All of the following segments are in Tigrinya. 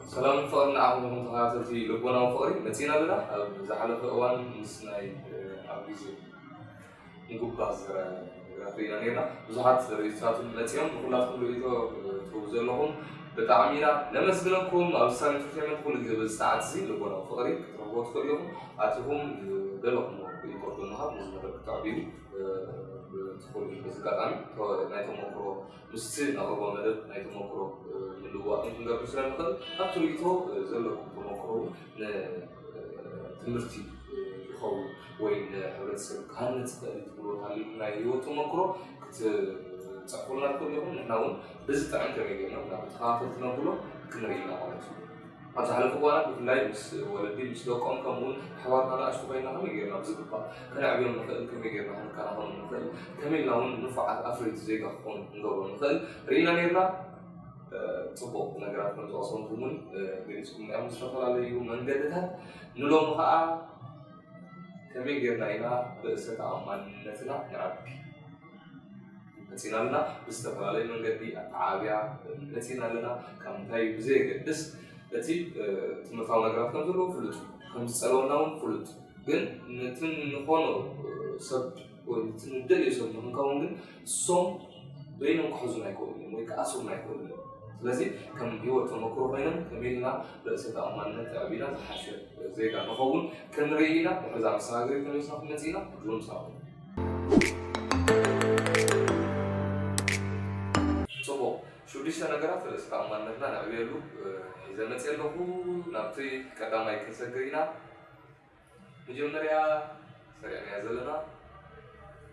ሰላምን ፍቕርን ንዓኹም ይኹን ተኸታተልቲ ልቦናዊ ፍቕሪ። መጺና ኣለና። ኣብ ዝሓለፈ እዋን ምስ ናይ፣ እ፣ ኣብ ግዜ ንጉባዝ ዘረ-፣ ነገራት ርኢና ነርና። ብዙሓት ርእይቶታት እውን መጺኦም። ንኹላትኩም ርእይቶ፣ እ፣ ትህቡ ዘለኹም ብጣዕሚ ኢና ነመስግነኩም። ኣብ ልሳን ኢንተርቴይንመንት ኩሉ ግዜ በዚ ሰዓት እዚ ልቦናዊ ፍቕሪ ክትረኽብዎ ትኽእሉ ኢኹም። ኣቲኹም፣ እ፣ ዘለኹም ርእይቶ ብምሃብ ነዚ መደብ ክተዕብዩ፣ እ፣ ትኽእሉ ኢኹም። በዚ ኣጋጣሚ ተ-፣ ናይ ተመክሮ ምስቲ ነቕርቦ መደብ ናይ ተመክሮ፣ እ፣ ምልውዋጥ እውን ክንገብር ስለ ንኽእል፣ ኣብቲ ርእይቶ፣ እ፣ ዘለኩም ተመክሮ እውን ን-፣ እ፣ ትምህርቲ፣ እ፣ ዝኸውን ወይ ንሕብረተሰብ ክሃንጽ ይኽእል እዩ ትብልዎ እንተሃሊኹም ናይ ህይወት ተመክሮ ክትጽሕፉልና ትኽእሉ ኢኹም። ንሕና እውን በዚ ጥዕም ከመይ ጌርና ናብ ተኸታተልቲ ነብሎ ክንርኢ ኢና ማለት እዩ። ኣብ ዝሓለፉ እዋናት ብፍላይ ምስ ወለዲ፣ ምስ ደቆም፣ ከምኡውን ኣሕዋትና ንኣሽቱ ኮይንና ከመይ ጌርና ብዝግባእ ከነዕብዮም ንኽእል፣ ከመይ ጌርና ክንከናኸኖም ንኽእል፣ ከመይ ኢልና እውን ንፉዓት ኣፍረይቲ ዜጋ ክኾኑ ክንገብሮም ንኽእል ርኢና ኔርና። እ፣ ጽቡቕ ነገራት ከም ዝቐሰምኩም እውን፣ እ፣ ገሊጽኩም እዮም። ዝተፈላለዩ መንገድታት ንሎሚ ኸኣ ከመይ ጌርና ኢና ርእሰ ተኣማንነትና ነዕቢ? መጺና ኣለና። ብዝተፈላለየ መንገዲ ኣተዓባብያ መጺና ኣለና። ካብ ምንታይ ብዘየገድስ እቲ፣ እ፣ ትምህርታዊ ነገራት ከም ዘለዎ ፍሉጥ እዩ። ከም ዝጸለወና እውን ፍሉጥ እዩ። ግን ነቲ ንኾኖ፣ እ፣ ሰብ ወይ ነቲ ንደልዮ ሰብ ንኽንከውን ግን እሶም በይኖም ክሕዙና ኣይክእሉን እዮም ወይ ክኣስሩና ኣይክእሉን እዮም። ስለዚ ከም ህይወት ተመክሮ ኮይኖም ከመይ ኢልና ርእሰ ተኣማንነት ኣዕቢና ዝሓሸ ዜጋ ንኸውን ክንርኢ ኢና። ድሕሪ እዛ መሰጋገሪት ተመሊስና ክንመጽእ ኢና። ሕጂ እውን ምሳኹም። ጽቡቕ። ሽዱሽተ ነገራት ርእሰ ተኣማንነትና ነዕብየሉ፣ እ፣ ሒዘ መጽእ ኣለኹ። ናብቲ ቀዳማይ ክንሰግር ኢና። መጀመርያ ሰሪዕናያ ዘለና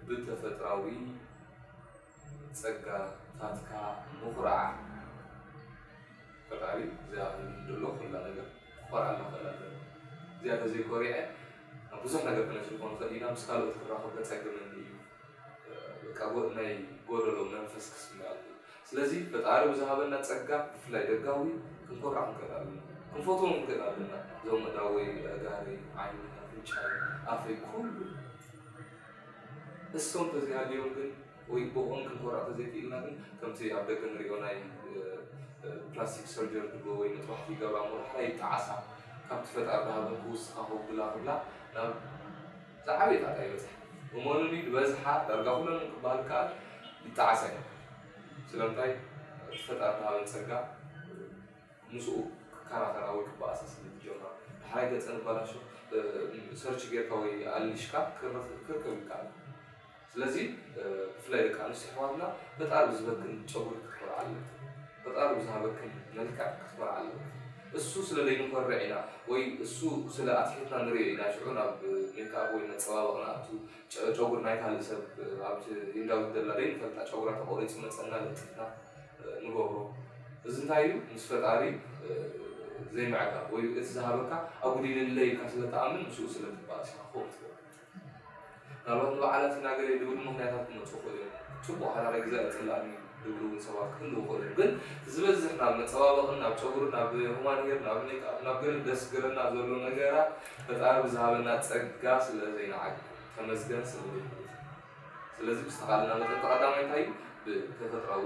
ብተፈጥራዊ ጸጋታትካ ምኹራዕ። ፈጣሪ ዝኣምን ዘሎ ኩላ ነገር ክኾርዓላ ክእል ኣለና። እዚኣ ተዘይኮሪዐ ናብ ብዙሕ ነገር ክነሽልፎ ንኽእል ኢና። ምስ ካልኦት ክራኸብ ከጸግመኒ እዩ። በቃ ጎ-፣ ናይ ጎደሎ መንፈስ ክስምዐኒ። ስለዚ ፈጣሪ ብዝሃበና ጸጋ ብፍላይ ደጋዊ ክንኮራዕ ንኽእል ኣለና። ክንፈትዎም ንኽእል ኣለና። እዞም ኣእዳወይ፣ ኣእጋረይ፣ ዓይነይ፣ ኣፍንጫይ፣ ኣፈይ፣ ኩሉ እሶም ተዘይሃልዮም ግን ወይ ብኦም ክንኮራዕ ተዘይክኢልና ግን ከምቲ ኣብ ደገ ንሪኦ ናይ፣ እ፣ እ፣ ፕላስቲክ ሰርጀሪ ዝብሎ ወይ መጥባሕቲ ይገብራ እሞ ዳሕራይ ይጠዓሳ። ካብቲ ፈጣሪ ዝሃበን ክውስኻ ከጉድላ ክብላ ናብ ዝዓበየ ጣጣ ይበጽሓ። እመኑኒ ዝበዝሓ ዳርጋ ኩለን ክበሃል ይከኣል ይጠዓሳ እየን። ስለምንታይ? እቲ ፈጣሪ ዝሃበን ጸጋ ምስኡ ክከራኸራ ወይ ክበኣሳ ስለ ዝጀምራ። ዳሕራይ ገጸን ይበላሾ፣ እ፣ ሰርች ጌርካ ወይ ኣሊሽካ ክረክ-፣ ክርከብ ይከኣል። ስለዚ፣ እ፣ ብፍላይ ደቂ ኣንስትዮ ኣሕዋትና ፈጣሪ ብዝበክን ጨጉሪ ክትኮርዓ ኣለክን። ፈጣሪ ብዝሃበክን መልክዕ ክትኮርዓ ኣለክን። እሱ ስለ ዘይንኮርዕ ኢና ወይ እሱ ስለ ኣትሒትና ንሪኦ ኢና ሽዑ ናብ ሜክኣፕ ወይ መጸባበቒ ንኣቱ። ጨ-፣ ጨጉሪ ናይ ካልእ ሰብ፣ ኣብ ህንዳዊት ዘላ ደይንፈልጣ ጨጉራ ተቖሪጹ መጸና ለጢፍና፣ እ፣ ንገብሮ። እዚ እንታይ እዩ? ምስ ፈጣሪ፣ እ፣ ዘይምዕጋብ ወይ እቲ ዝሃበካ ኣጉዲልለይ ኢልካ ስለ ትኣምን ምስኡ ስለ ትበኣስ ኢኻ ከምኡ ትገብር። ምናልባት ንበዓላት ኢና ገለ ዝብሉ ምኽንያታት ክመጹ ይኽእሉ እዮም። ጽቡቕ ሓዳር ኣይግዛእ ይጽልኣኒ ዝብሉ እውን ሰባት ክህልዉ ይኽእሉ እዮም። ግን ዝበዝሕ ናብ መጸባበቕን ናብ ጨጉርን ናብ ሁማን ሄር ናብ ሜክኣፕ ናብ ገለ ደስ ዝብለና ዘሎ ነገራት ፈጣሪ ብዝሃበና ጸጋ ስለ ዘይንዓግብ። ተመስገን ስለ ዘይንብል። ስለዚ ብዝተኻእለና መጠን እቲ ቀዳማይ እንታይ እዩ? ብተፈጥራዊ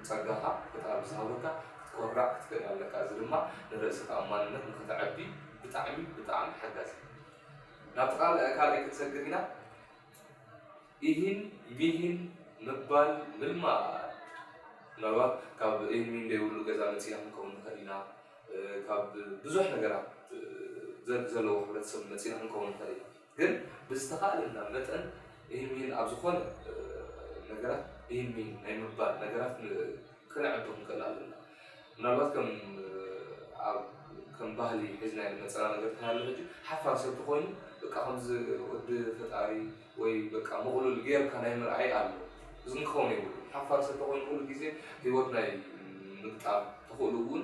ጸጋኻ ፈጣሪ ብዝሃበካ ክትኮራዕ ክትክእል ኣለካ። እዚ ድማ ንርእሰ ተኣማንነት ንኽተዕቢ ብጣዕሚ ብጣዕሚ ሓጋዚ እዩ። ናብቲ ካልእ ካልኣይ ክንሰግር ኢና። ኢሂን ሚሂን ምባል ምልማድ። ምናልባት ካብ ኢሂን ሚሂን ዘይብሉ ገዛ መጺና ክንከውን ንኽእል ኢና። እ፣ ካብ ብዙሕ ነገራት፣ እ፣ ዘ-፣ ዘለዎ ሕብረተሰብ መጺና ክንከውን ንኽእል ኢና። ግን ብዝተኻእለና መጠን ኢሂን ሚሂን ኣብ ዝኾነ፣ እ፣ ነገራት ኢሂን ሚሂን ናይ ምባል ነገራት ን-፣ ክነዕቢ ክንክእል ኣለና። ምናልባት ከም፣ ኣብ፣ ከም ባህሊ ሒዝናዮ ዝመጸና ነገር እንተሃለወ ሕጂ፣ ሓፋር ሰብ ተኾይኑ፣ በቃ፣ ከምዚ ወዲ ፈጣሪ ወይ፣ በቃ፣ ምቕሉል ጌርካ ናይ ምርኣይ ኣሎ። እዚ ግን ክኸውን የብሉን። ሓፋር ሰብ ተኾይኑ፣ ኩሉ ግዜ ህይወት ናይ ምግጣም ተኽእሎ እውን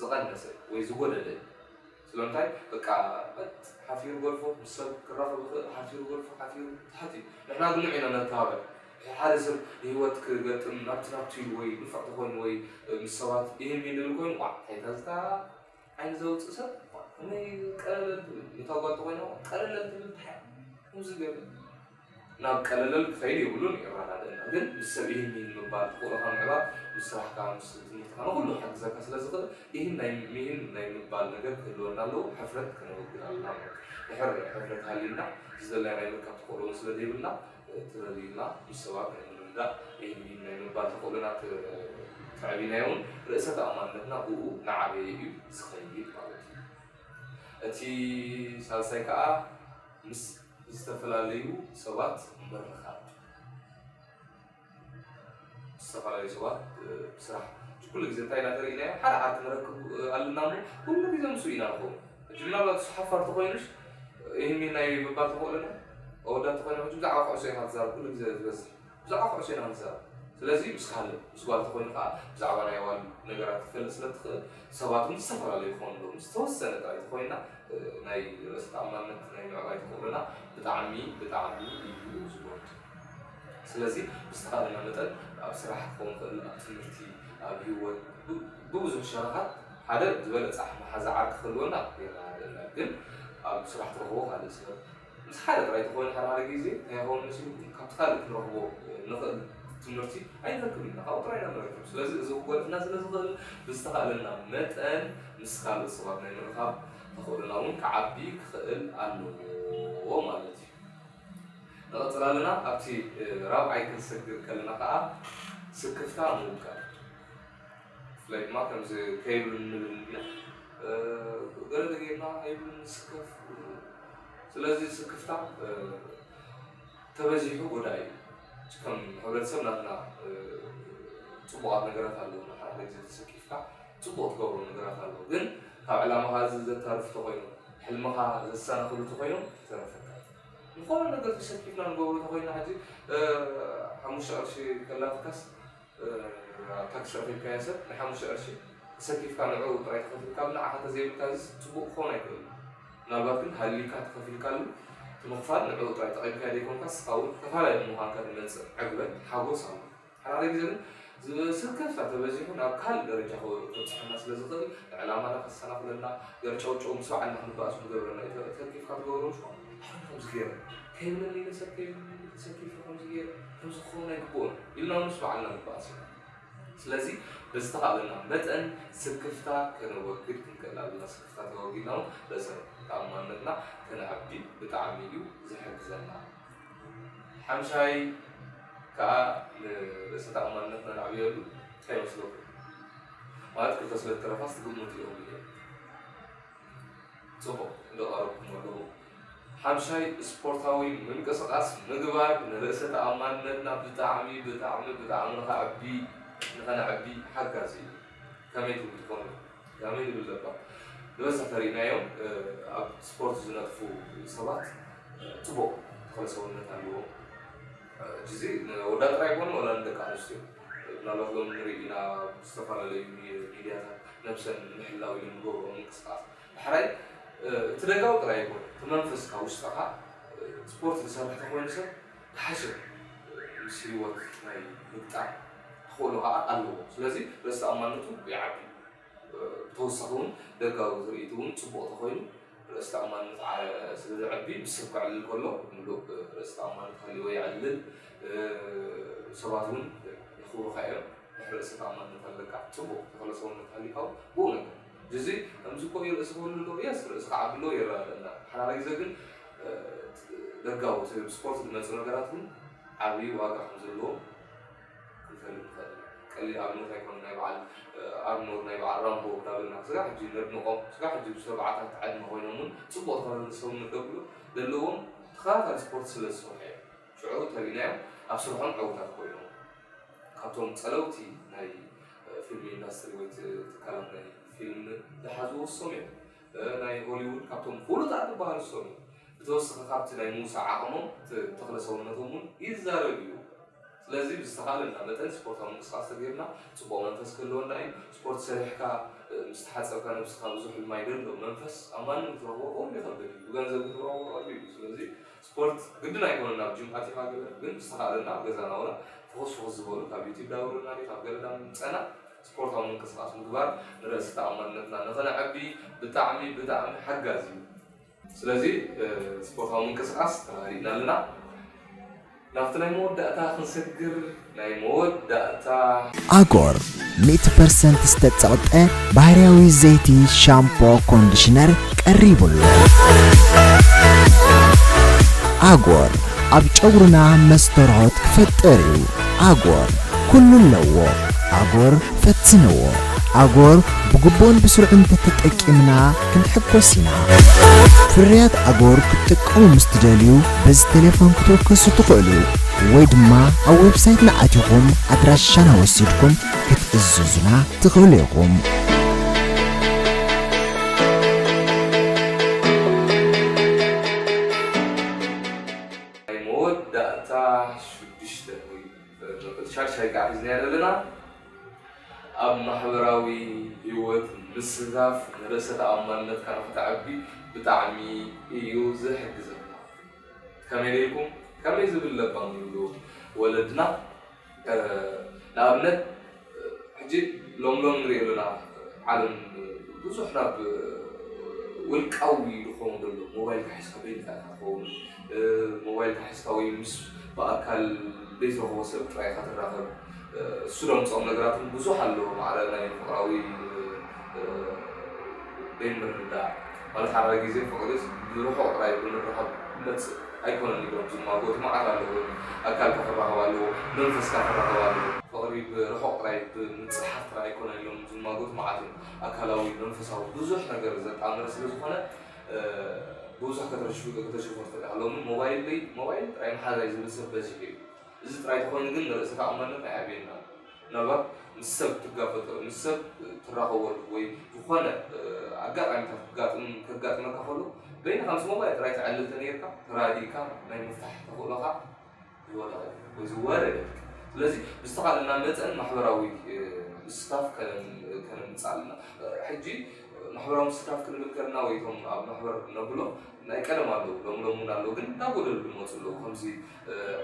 ዝቐነሰ ወይ ዝጎደለ እዩ። ስለምንታይ? በቃ፣ በጥ ሓፊሩ ገርፎ፣ ምስ ሰብ ክራኸብ ይኽእል፣ ሓፊሩ ገርፎ፣ ሓፊሩ ትሓት እዩ። ንሕና ግን ኢና ነተባብዕ። ሓደ ሰብ ንህይወት ክገጥም ናብቲ ናብቲ ኢሉ ወይ ንፉዕ ተኾይኑ ወይ ምስ ሰባት ይህም ይንብል ኮይኑ፣ ዋዕ፣ እንታይ እታ ዝታ ዓይኒ ዘውፅእ ሰብ፣ ዋዕ፣ ከመይ ቀለለል ትብል? ነታ ጓል ተኾይና፣ ዋዕ፣ ቀለለል ትብል፣ እንታይ ከምዚ ገለ? ናብ ቀለለል ክኸይድ የብሉን፣ ይረዳድእና። ግን ምስ ሰብ ይህን ይህን ምባል፣ ተኽእሎኻ ምዕባር፣ ምስ ስራሕካ፣ ምስ ትምህርትኻ፣ ንኹሉ ክሕግዘካ ስለ ዝኽእል፣ ይህን ናይ ምሂን ናይ ምባል ነገር ክህልወና ኣለዎ። ሕፍረት ከነወግድ ኣለና ማለት እዩ። ድሕር ሕፍረት ሃልዩና፣ ዝደለናዮ ናይ ምርካብ ተኽእሎ እውን ስለ ዘይብልና፣ ተረዲእና ምስ ሰባት ናይ ምርድዳእ፣ ይህን ይህን ናይ ምባል ተኽእሎና ክ-፣ ከዕቢናዮ እውን፣ ርእሰ ተኣማንነትና ብኡ እናዓበየ እዩ ዝኸይድ ማለት እዩ። እቲ ሳልሳይ ከኣ ምስ ዝተፈላለዩ ሰባት ምርኻብ። ዝተፈላለዩ ሰባት፣ እ፣ ብስራሕ ኩሉ ግዜ እንታይ ኢና ተሪእናዮ? ሓደ ዓርኪ ንረክብ፣ እ፣ ኣለና እሞ ኩሉ ግዜ ምስኡ ኢና ንኸውን። ሕጂ ምናልባት እሱ ሓፋር ተኾይኑስ፣ እ፣ ይህን ናይ ምባል ተኽእሎና ኣወዳት ተኾይና፣ ሕጂ ብዛዕባ ኩዕሶ ኢኻ ትዛረብ፣ ኩሉ ግዜ ዝበዝሕ ብዛዕባ ኩዕሶ ኢና ንዛረብ። ስለዚ ምስ ካልእ፣ ምስ ጓል ተኾይኑ ከኣ ብዛዕባ ናይ ኣዋልድ ነገራት ክትፈልጥ ስለ ትኽእል፣ ሰባት እውን ዝተፈላለዩ ክኾኑ ኣለዎም። ምስ ተወሰነ ጥራይ ተኾይና፣ እ፣ ናይ ርእሰ ተኣማንነት ናይ ምዕባይ ተኽእሎና ብጣዕሚ፣ ብጣዕሚ እዩ ዝጎድል። ስለዚ ብዝተኻእለና መጠን ኣብ ስራሕ ክኸውን ይኽእል፣ ኣብ ትምህርቲ፣ ኣብ ህይወት፣ ብ-፣ ብብዙሕ ሸነኻት ሓደ ዝበለጸ መሓዛ ዓርኪ ክህልወና የረዳድኣና። ግን ኣብ ስራሕ ትረኽቦ ካልእ ሰብ ምስ ሓደ ጥራይ ተኾይኑ ሓደ ሓደ ግዜ እንታይ ይኸውን መሲሉ ካብቲ ካልእ ክንረኽቦ ንኽእል ትምህርቲ ኣይንረክብን ኢና፣ ካብኡ ጥራይ ኢና ንረክብ። ስለዚ እዚ ክጎድኣና ስለ ዝኽእል ብዝተኻእለና መጠን ምስ ካልኦት ሰባት ናይ ምርኻብ ተኽእሎና እውን ክዓቢ ክኽእል ኣለዎ ማለት እዩ። ንቐጽል ኣለና። ኣብቲ፣ እ፣ ራብዓይ ክንሰግር ከለና ከኣ ስክፍታ ምውጋድ። ብፍላይ ድማ ከምዚ ከይብሉ ንብል እንዲና፣ እ፣ ገለ ተገይርና ኣይብሉን ንስከፍ። ስለዚ ስክፍታ፣ እ፣ ተበዚሑ ጎዳኢ እዩ። ከም ሕብረተሰብ ናትና፣ እ፣ ጽቡቓት ነገራት ኣለዉና። ሓደ ግዜ ተሰኪፍካ ጽቡቕ ትገብሮ ነገራት ኣለዉ። ግን ካብ ዕላማኻ ዘ-፣ ዘታርፉ ተኾይኖም፣ ሕልምኻ ዘሰናኽሉ ተኾይኖም፣ ይተረፈካ። ዝኾነ ነገር ተሰኪፍና ንገብሮ ተኾይና ሕጂ፣ እ፣ ሓሙሽተ ቅርሺ ከላትካስ፣ እ፣ ኣብ ታክሲ ረኺብካዮ ሰብ ናይ ሓሙሽተ ቅርሺ ተሰኪፍካ ንዕኡ ጥራይ ተኸፊልካ ንዓኻ ተዘይብልካ እዚስ ጽቡቕ ክኸውን ኣይክእልን። ምናልባት ግን ሃሊካ ተኸፊልካሉ እቲ ምኽፋል ንዕኡ ጥራይ ጠቒምካዮ ዘይኮንካ ንስኻ እውን ከፋላይ ብምዃንካ ዝመጽእ ዕግበት፣ ሓጎስ ኣሎ። ሓደ ሓደ ግዜ ግን ስክፍታ ተበዚሑ ናብ ካልእ ደረጃ ከ-፣ ከብጽሐና ስለ ዝኽእል፣ ንዕላማና ከሰናኽለና፣ ገርጨውጨው ምስ ባዕልና ክንበኣስ ዝገብረና እዩ። ተ-፣ ተልኪፍካ ትገብሮ፣ "ሽዋ፣ ኣነ ከምዚ ገይረ፣ ከይብለኒ ኢለ ሰብ ከይብለኒ ኢለ ተሰኪፈ ከምዚ ገይረ፣ ከምዚ ክኸውን ኣይግብኦን" ኢልና እውን ምስ ባዕልና ንበኣስ ኢና። ስለዚ ብዝተኻእለና መጠን ስክፍታ ከነወግድ ክንክእል ኣለና። ስክፍታ ተወጊድና እውን ርእሰ ተኣማንነትና ከነዕቢ ብጣዕሚ እዩ ዝሕግዘና። ሓምሻይ ከኣ ንርእሰ ተኣማንነትና ነዕብየሉ እንታይ ይመስለኩም? ማለት ክልተ ስለ እተረፋስ ትግምቱ ኢኹም ኢለ። ጽቡቕ፣ እንዳቐረብኩም ኣለኹ። ሓምሻይ ስፖርታዊ ምንቅስቓስ ምግባር ንርእሰ ተኣማንነትና ብጣዕሚ፣ ብጣዕሚ፣ ብጣዕሚ ንኸዕቢ፣ ንኸነዕቢ ሓጋዚ እዩ። ከመይ ትብሉ ትኾኑ? ከመይ ንብል ለባ? ዝበዝሕ ተሪእናዮም፣ እ፣ ኣብ ስፖርት ዝነጥፉ ሰባት፣ እ፣ ጽቡቕ ተኽለ ሰውነት ኣለዎም። እ፣ እዚ ንወዳት ጥራይ ኣይኮኑን፣ ወላ ንደቂ ኣንስትዮ። ምናልባት ሎሚ ንርኢ ኢና፣ ኣብ ዝተፈላለዩ ሚ-፣ ሚድያታት ነብሰን ንምሕላው ኢለን ዝገብርኦ ምንቅስቓስ። ዳሕራይ፣ እ፣ እቲ ደጋዊ ጥራይ ኣይኮነን፣ እቲ መንፈስካ፣ ውሽጥኻ፣ እ፣ ስፖርት ዝሰርሕ ተኾይኑ ሰብ ዝሓሸ፣ እ፣ ምስ ህይወት ናይ ምግጣም ተኽእሎ ከዓ ኣለዎ። ስለዚ ርእሰ ተኣማንነቱ ይዓቢ። እ፣ ብተወሳኺ እውን ደጋዊ ትርኢቱ እውን ጽቡቕ ተኾይኑ ርእሰ ተኣማንነት ዓ-፣ ስለ ዘዕቢ ምስ ሰብ ከዕልል ከሎ ምሉእ ርእሰ ተኣማንነት ክህልዎ የዕልል። እ፣ ሰባት እውን የኽብሩኻ እዮም። ድሕሪ ርእሰ ተኣማንነት ኣለካ፣ ጽቡቕ ተኽለ ሰውነት ሃሊካ እውን ብኡ ነገር። እዚ ከምዚ እኮ እዩ ርእሲ ክህሉ ኣለዎ፣ የስ ርእሲ ክዓቢ ኣለዎ ይረዳድኣና። ሓደ ሓደ ግዜ ግን፣ እ፣ ደጋዊ እቲ ብስፖርት ዝመጽእ ነገራት እውን ዓብዪ ዋጋ ከም ዘለዎ ክንፈልጥ ንኽእል ኢና። ቀሊል ኣብነት ኣይኮነን። ናይ በዓል፣ እ፣ ኣርኖልድ፣ ናይ በዓል ራምቦ እንዳበልና ስጋ ሕጂ ነድንቖም፣ ስጋ ሕጂ ብሰብዓታት ዕድመ ኮይኖም እውን ጽቡቕ ተኸታታሊ ሰውነት ደብሉ ዘለዎም ተኸታታሊ ስፖርት ስለ ዝሰርሑ እዮም። ሽዑ ተሪእናዮም ኣብ ስርሖም ዕዉታት ኮይኖም። ካብቶም ጸለውቲ ናይ፣ እ፣ ፊልም ኢንዳስትሪ ወይ ት-፣ ትካላት ናይ ፊልም ዝሓዝዎ እሶም እዮም። እ፣ ናይ ሆሊውድ ካብቶም ፍሉጣት ዝበሃሉ እሶም እዮም። ብተወሳኺ ካብቲ ናይ ምውሳእ ዓቕሞም፣ ት-፣ ተኽለ ሰውነቶም እውን ይዛረብ እዩ። ስለዚ ብዝተኻእለና መጠን ስፖርታዊ ምንቅስቓስ ተገይርና ጽቡቕ መንፈስ ክህልወና እዩ። ስፖርት ሰሪሕካ፣ እ፣ ምስ ተሓጸብካ ነብስኻ ብዙሕ ማይ ደሎ መንፈስ ኣብ ማንም ክትረኽቦ ብጣዕሚ ይኸብድ እዩ። ብገንዘብ ክትረኽቦ ቀሊል እዩ። ስለዚ ስፖርት ግድን ኣይኮነን ናብ ጂም ኣቲኻ ገለ፣ ግን ብዝተኻእለና ኣብ ገዛና ወላ ፍኹስ ፍኹስ ዝበሉ ካብ ዩቲብ ዳውንሎድ እናበልና ካብ ገለ እንዳምጸና ስፖርታዊ ምንቅስቓስ ምግባር ንርእሲ ተኣማንነትና ንኸነዕቢ ብጣዕሚ፣ ብጣዕሚ ሓጋዚ እዩ። ስለዚ፣ እ፣ ስፖርታዊ ምንቅስቓስ ተራዲእና ኣለና። ናብቲ ናይ መወዳእታ ክንሰግር፣ ናይ መወዳእታ። ኣጎር ሚእቲ ፐርሰንት ዝተጸቕጠ ባህርያዊ ዘይቲ ሻምፖ ኮንዲሽነር ቀሪቡ ኣሎ። ኣጎር ኣብ ጨጉርና መስተርሆት ክፈጥር እዩ። ኣጎር ኩሉ ኣለዎ። ኣጎር ፈትንዎ። ኣጎር ብግቡእን ብስሩዕን እንተተጠቂምና ክንሕጎስ ኢና። ፍርያት ኣጎር ክትጥቀሙ ምስ ትደልዩ በዚ ቴሌፎን ክትውከሱ ትኽእሉ ወይ ድማ ኣብ ዌብሳይትና ኣቲኹም ኣድራሻና ወሲድኩም ክትእዝዙና ትኽእሉ ኢኹም። ናይ መወዳእታ ሽዱሽተ ወይ ሻድሻይ ከዓ ሒዝናያ ዘለና ኣብ ማሕበራዊ ህይወት ምስታፍ ንርእሰ ተኣማንነትካ ንኽተዕቢ ብጣዕሚ እዩ ዝሕግዘካ። ከመይ ኢልኩም? ከመይ ዝብል ለባም ይብሉ ወለድና። ንኣብነት ሕጂ ሎም ሎም ንሪኦ ኣለና ዓለም ብዙሕ ናብ ውልቃዊ ዝኸውን ዘሎ ሞባይልካ ሒዝካ በይንካ ኢኻ ትኸውን። ሞባይልካ ሒዝካ ወይ ምስ ብኣካል ዘይትረኽቦ ሰብ ጥራይ ኢኻ ትራኸብ። እሱ ደምፅኦም ነገራትን ብዙሕ ኣለዎ። ማዕረ ናይ ፍቕራዊ ዘይምርዳእ ማለት ሓደ ግዜ ፍቕሪ ብርሑቕ ጥራይ ብምርኻብ ዝመፅእ ኣይኮነን ኢሎም ዝማጎቱ መዓት ኣለዎ። ኣካልካ ክራኸብ ኣለዎ፣ መንፈስካ ክራኸብ ኣለዎ። ፍቕሪ ብርሑቕ ጥራይ ብምፅሓፍ ጥራይ ኣይኮነን ኢሎም ዝማጎቱ መዓት እዮም። ኣካላዊ መንፈሳዊ ብዙሕ ነገር ዘጣምር ስለዝኾነ ብዙሕ ከተሽፉ ትኽእል ኢኻ። ሎሚ ሞባይል ሞባይል ጥራይ መሓዛይ ዝብል ሰብ በዚሑ እዩ። እዚ ጥራይ ተኾይኑ ግን ንርእሰ ተኣማንነትና የዕብየና። ምናልባት ምስ ሰብ ትጋፈጠሉ፣ ምስ ሰብ ትራኸበሉ ወይ ዝኾነ ኣጋጣሚታት ክጋጥም ከጋጥመካ ከሎ በይንኻ ምስ ሞባይል ጥራይ ተዕልል ተነይርካ ተራዲእካ ናይ ምፍታሕ ተኽእሎኻ ዝወደቐ ወይ ዝወረደ። ስለዚ ብዝተኻእለና መጠን ማሕበራዊ ምስታፍ ከነምፅእ ኣለና። ሕጂ ማሕበራዊ ምስታፍ ክንብል ከለና ወይ እቶም ኣብ ማሕበር ነብሎ ናይ ቀደም ኣለዉ ሎም ሎም እውን ኣለዉ ግን እንዳጎደሉ ዝመፁ ኣለዉ ከምዚ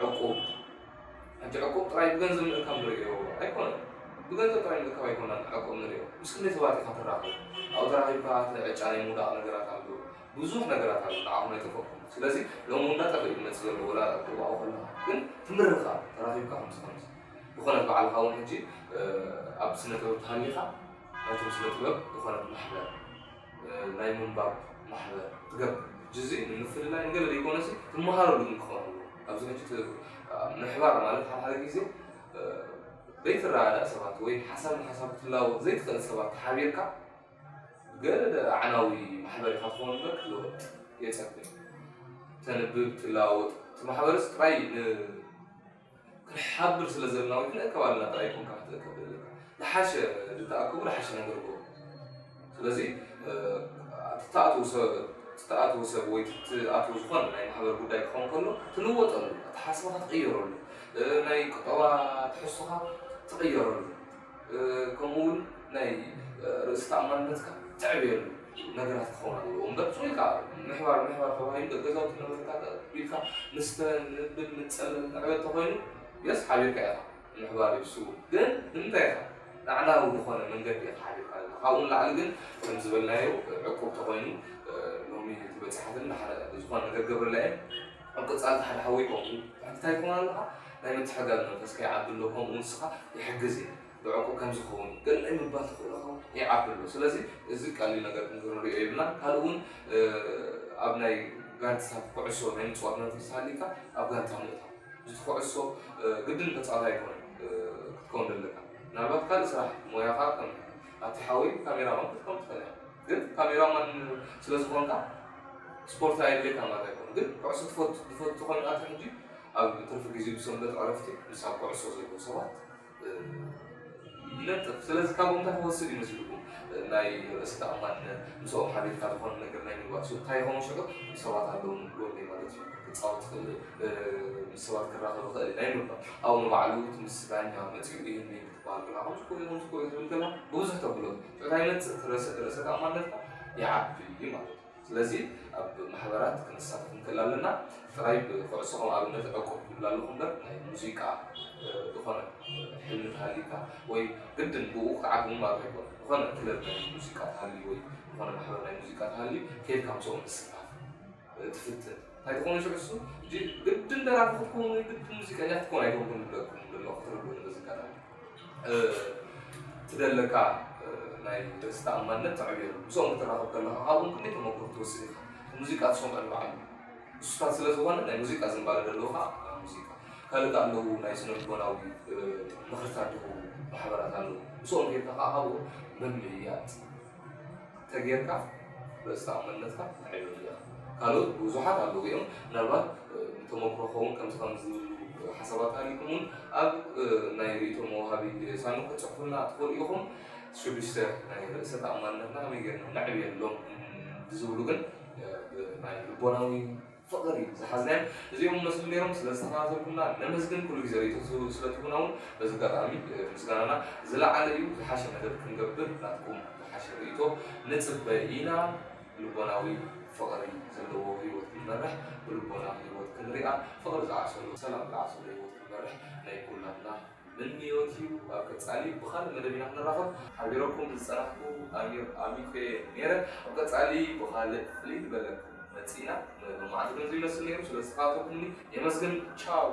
ዕቁብ ሕጂ ዕቁብ ጥራይ ብገንዘብ ምእካብ ንርእዮ ኣይኮነን ብገንዘብ ጥራይ ምእካብ ኣይኮነን ዕቁብ ንርእዮ ምስ ክንደይ ሰባት ኢኻ ትራኸብ ኣብኡ ተራኺብካ እቲ ዕጫ ናይ ምውዳቕ ነገራት ኣሎ ብዙሕ ነገራት ኣሎ ንዓኹም ኣይጠፈእኩም ስለዚ ሎም እውን እንዳጠፈእ እዩ ዝመፅእ ዘሎ ወላ ዕቁብ ኣብኡ ከለኻ ግን ትምርኻ ተራኺብካ ከምዚ ከምዚ ዝኾነት ባዕልኻ እውን ሕጂ ኣብ ስነ ጥበብ ተሃሊኻ ናይቶም ስነ ጥበብ ዝኾነት ማሕበር ናይ ምንባብ ማሕበር ትገብር። ሕጂ እዚ ንምፍልላይ ንገለ ዘይኮነሲ ትመሃረሉ ግን ክኸውን ኣለዎ። ኣብዚ ሕጂ እቲ ምሕባር ማለት ሓደ ሓደ ግዜ ዘይትረዳዳእ ሰባት ወይ ሓሳብ ንሓሳብ ክትለዋወጥ ዘይትኽእል ሰባት ተሓቢርካ ገለ ኣዕናዊ ማሕበር ኢኻ ትኸውን እምበር ክትልወጥ የጸግም። ተንብብ፣ ትለዋወጥ፣ እቲ ማሕበርስ ጥራይ ን ክንሓብር ስለ ዘለና ወይ ክንእከብ ኣለና ጥራይ ኮንካ ክትእከብ ዘለካ ዝሓሸ ዝተኣከቡ ዝሓሸ ነገር ገሩ ስለዚ ትኣትዎ ሰብ ትኣትዎ ሰብ ወይ ትኣትዎ ዝኾነ ናይ ማሕበር ጉዳይ ክኸውን ከሎ ትልወጠሉ ኣተሓስባኻ ትቕየረሉ ናይ ቁጠባ ትሕዝቶኻ ትቕየረሉ ከምኡ እውን ናይ ርእሲ ተኣማንነትካ ተዕብየሉ ነገራት ክኸውን ኣለዎ እምበር ስቕ ኢልካ ምሕባር ምሕባር ተባሂሉ ገዛውቲ ነበርካ ኢልካ ንስተ ንብል ንፀልል ንዕበት ተኾይኑ የስ ሓቢርካ ኢኻ ምሕባር እዩ እሱ ግን ንምንታይ ኢኻ ኣዕናዊ ዝኾነ መንገዲ ኢኻ ሓቢርካ ኣለኻ ካብኡ ንላዕሊ ግን ከም ዝበልናዮ ዕቁብ ተኾይኑ ሎሚ እቲ በፂሓትን ዝኾነ ነገር ገብረላ እየ ኣብ ቀፃሊ ሓደ ሓወይ ከምኡ እንታይ ትኾን ኣለኻ ናይ ምትሕጋዝ መንፈስ ከይዓቢ ኣሎ ከምኡ ንስኻ ይሕግዝ እየ ብዕቁብ ከም ዝኸውን ገለ ምባል ትኽእሉ ኸውን ይዓቢ ኣሎ ስለዚ እዚ ቀሊል ነገር ክንሪኦ የብልና ካልእ እውን ኣብ ናይ ጋንትታት ኩዕሶ ናይ ምፅዋት መንፈስ ሃሊካ ኣብ ጋንታ ምእታው እዚ ኩዕሶ ግድን ተፃዋታይ ኣይኮነን ክትከውን ዘለካ ምናልባት ካልእ ስራሕ ሞያኻ ከም ኣቲ ሓወይ ካሜራማን ክትከውን ትኽእል ኢኻ ግን ካሜራማን ስለ ዝኾንካ ስፖርት ኣየድልየካ ማለት ኣይኮነ ግን ኩዕሶ ትፈቱ ትፈቱ ተኾይኑ ኣቲ ሕጂ ኣብ ትርፊ ግዜ ብሰንበት ዕረፍቲ ምስ ኣብ ኩዕሶ ዘለዉ ሰባት ይነጥፍ። ስለዚ ካብኡ እንታይ ክወስድ እዩ መሲልኩም? ናይ ርእሲ ተኣማንነት፣ ምስኦም ሓቢርካ ዝኾነ ነገር ናይ ምግባር ሱቕ እንታይ ይኸውን ሽዑ? ሰባት ኣለዉ ንብሎ እንዴ ማለት እዩ። ክጻወት ይኽእል፣ ምስ ሰባት ክራኸብ ይኽእል ናይ ምባል። ኣብኡ ንባዕሉ እቲ ምስ ዳኛ መጺኡ ይህኒ ክትበሃል ከላ ከምዚ እኮ እዩ፣ ከምዚ እኮ እዩ ክትብል ከላ ብብዙሕ ተብሎ። ሽዑ እንታይ ይመጽእ? እቲ ርእሰ ተኣማንነትካ ይዓቢ ማለት እዩ። ስለዚ ኣብ ማሕበራት ክንሳተፍ ንክእል ኣለና። ጥራይ ብኩዕሶ ከም ኣብነት ዕቁብ ይብል ኣለኹ እምበር ናይ ሙዚቃ ዝኾነ ሕልሚ ተሃሊካ ወይ ግድን ብኡ ክትዓግቡ ማለት ኣይኮነ። ዝኾነ ክለብ ናይ ሙዚቃ ተሃልዩ ወይ ዝኾነ ማሕበር ናይ ሙዚቃ ተሃልዩ ከይድካ ምስኦም ምስታፍ ትፍትን። ኣይትኾኑ ሽዑ እሱ ሕጂ ግድን ደራፊ ክትኮኑ ወይ ግድን ሙዚቀኛ ክትኮኑ ኣይኮንኩም ዝብለኩም ዘሎ ክትርዱ በዚ ኣጋጣሚ ትደለካ ናይ ርእሲ ተኣማንነት ተዕብየሉ ምስኦም ክትራኸብ ከለካ ካብኦም ክንደይ ተመክሮ ክትወስድ ኢኻ። ሙዚቃ ትሰምዖ ንባዕሉ እሱታት ስለ ዝኾነ ናይ ሙዚቃ ዝንባለ ዘለዉ ከዓ ሙዚቃ ካልእ ኣለዉ ናይ ስነ ልቦናዊ ምኽርታት ድኹ ማሕበራት ኣለዉ ምስኦም ጌርካ ከዓ ካብኡ መምልእያት ተጌርካ ርእሲ ተኣማንነትካ ተዕብየሉ ኢኻ። ካልኦት ብዙሓት ኣለዉ እዮም ምናልባት ተመክሮ ክኸውን ከምዚ ከም ዝብሉ ሓሳባት ሃሊኩም እውን ኣብ ናይ ርእቶ መውሃቢ ሳንዱቕ ክትፅሕፉልና ትኽእሉ ኢኹም። ሽዱሽተ ናይ ርእሰ ተኣማንነትና ከመይ ጌርና ነዕብየሎም ዝብሉ ግን ናይ ልቦናዊ ፍቕሪ ዝሓዝናዮም እዚኦም መስሉ ነይሮም። ስለ ዝተኸታተልኩምና ነመስግን። ኩሉ ግዜ ርእቶ ስለትሁና እውን በዚ ኣጋጣሚ ምስጋናና ዝለዓለ እዩ። ዝሓሸ መደብ ክንገብር ናትኩም ዝሓሸ ርእቶ ንፅበ ኢና። ልቦናዊ ፍቕሪ ዘለዎ ህይወት ክንመርሕ ብልቦና ህይወት ክንሪኣ ፍቕሪ ዝዓሰሎ ሰላም ዝዓሰሎ ህይወት ክንመርሕ ናይ ኩላትና ምንዮት እዩ። ኣብ ቀፃሊ ብኻልእ መደብ ኢና ክንራኸብ። ሓቢረኩም ዝፀናሕኩ ኣሚር ኣሚኮ ነይረ። ኣብ ቀፃሊ ብኻልእ ፍልይ ዝበለ መፂና ንሎማዓንቲ ከምዚ ይመስል ነይሩ። ስለ ዝተኸታተልኩምኒ የመስግን። ቻው።